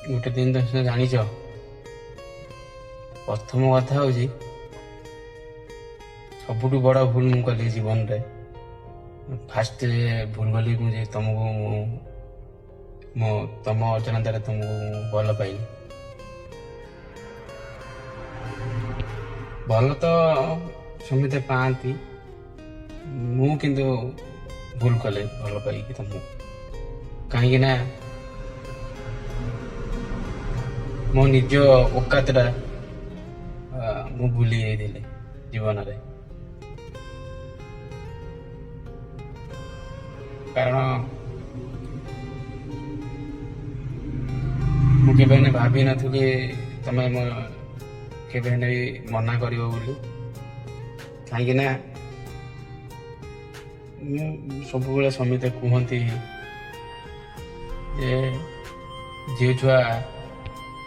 ଗୋଟେ ଦିନ ତ ସିନା ଜାଣିଛ। ପ୍ରଥମ କଥା ହେଉଛି, ସବୁଠୁ ବଡ଼ ଭୁଲ ମୁଁ କଲି ଜୀବନରେ। ଫାଷ୍ଟ ଭୁଲ କଲି ମୁଁ ଯେ ତମକୁ ମୁଁ ତମ ଅଜାଣତରେ ତମକୁ ମୁଁ ଭଲ ପାଇଲି। ଭଲ ତ ସମସ୍ତେ ପାଆନ୍ତି, ମୁଁ କିନ୍ତୁ ଭୁଲ କଲି ଭଲ ପାଇକି ତମକୁ। କାହିଁକି ନା ମୋ ନିଜ ଔକାତଟା ମୁଁ ଭୁଲି ଯାଇଥିଲି ଜୀବନରେ। କାରଣ ମୁଁ କେବେ ହେଲେ ଭାବିନଥିଲି ତମେ ମୋ କେବେ ହେଲେ ବି ମନା କରିବ ବୋଲି। କାହିଁକି ନା ମୁଁ ସବୁବେଳେ ସମସ୍ତେ କୁହନ୍ତି ଯେ ଝିଅ ଛୁଆ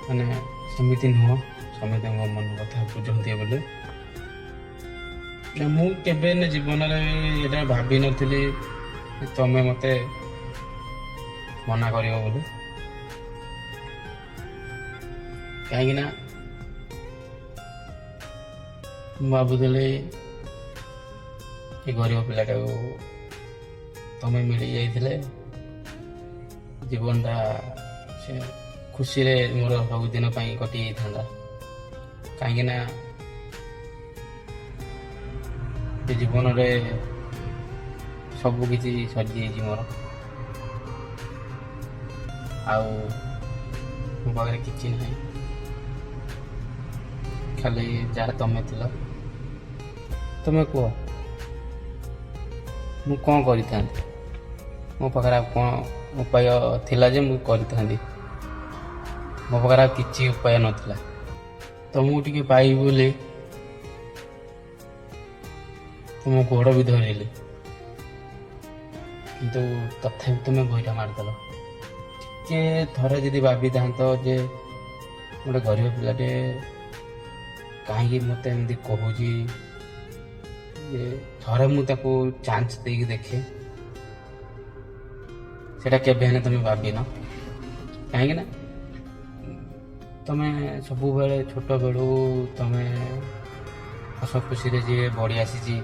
ମାନେ ସେମିତି ନୁହଁ, ସମସ୍ତଙ୍କ ମନ କଥା ବୁଝନ୍ତି ବୋଲି। ନା, ମୁଁ କେବେ ହେଲେ ଜୀବନରେ ଏଇଟା ଭାବିନଥିଲି ଯେ ତମେ ମତେ ମନା କରିବ ବୋଲି। କାହିଁକି ନା ମୁଁ ଭାବୁଥିଲି ଏ ଗରିବ ପିଲାଟାକୁ ତମେ ମିଳି ଯାଇଥିଲେ ଜୀବନଟା ସେ ଖୁସିରେ ମୋର ସବୁଦିନ ପାଇଁ କଟି ଯାଇଥାନ୍ତା। କାହିଁକି ନା ଏ ଜୀବନରେ ସବୁ କିଛି ସରିଯାଇଛି ମୋର, ଆଉ ମୋ ପାଖରେ କିଛି ନାହିଁ, ଖାଲି ଯାହା ତମେ ଥିଲ। ତମେ କୁହ, ମୁଁ କ'ଣ କରିଥାନ୍ତି? ମୋ ପାଖରେ ଆଉ କ'ଣ ଉପାୟ ଥିଲା ଯେ ମୁଁ କରିଥାନ୍ତି? ମୋ ପାଖରେ ଆଉ କିଛି ଉପାୟ ନଥିଲା। ତମକୁ ଟିକେ ପାଇବି ବୋଲି ତୁମ ଗୋଡ଼ ବି ଧରିଲି, କିନ୍ତୁ ତଥାପି ତୁମେ ଗୋଇଠା ମାରିଦେଲ। ଟିକେ ଥରେ ଯଦି ଭାବିଥାନ୍ତ ଯେ ଗୋଟେ ଗରିବ ପିଲାଟେ କାହିଁକି ମୋତେ ଏମିତି କହୁଛି, ଯେ ଥରେ ମୁଁ ତାକୁ ଚାନ୍ସ ଦେଇକି ଦେଖେ, ସେଇଟା କେବେ ହେଲେ ତମେ ଭାବିନ। କାହିଁକି ନା ତମେ ସବୁବେଳେ ଛୋଟବେଳୁ ତମେ ହସ ଖୁସିରେ ଯିଏ ବଢ଼ି ଆସିଛି,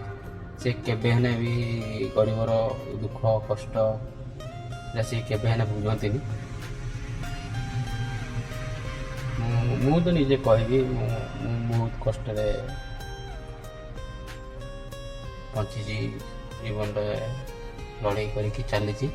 ସେ କେବେ ହେଲେ ବି ଗରିବର ଦୁଃଖ କଷ୍ଟ ଏଟା ସେ କେବେ ହେଲେ ବୁଝନ୍ତିନି। ମୁଁ ତ ନିଜେ କହିବି, ମୁଁ ବହୁତ କଷ୍ଟରେ ବଞ୍ଚିଛି, ଜୀବନରେ ଲଢ଼େଇ କରିକି ଚାଲିଛି।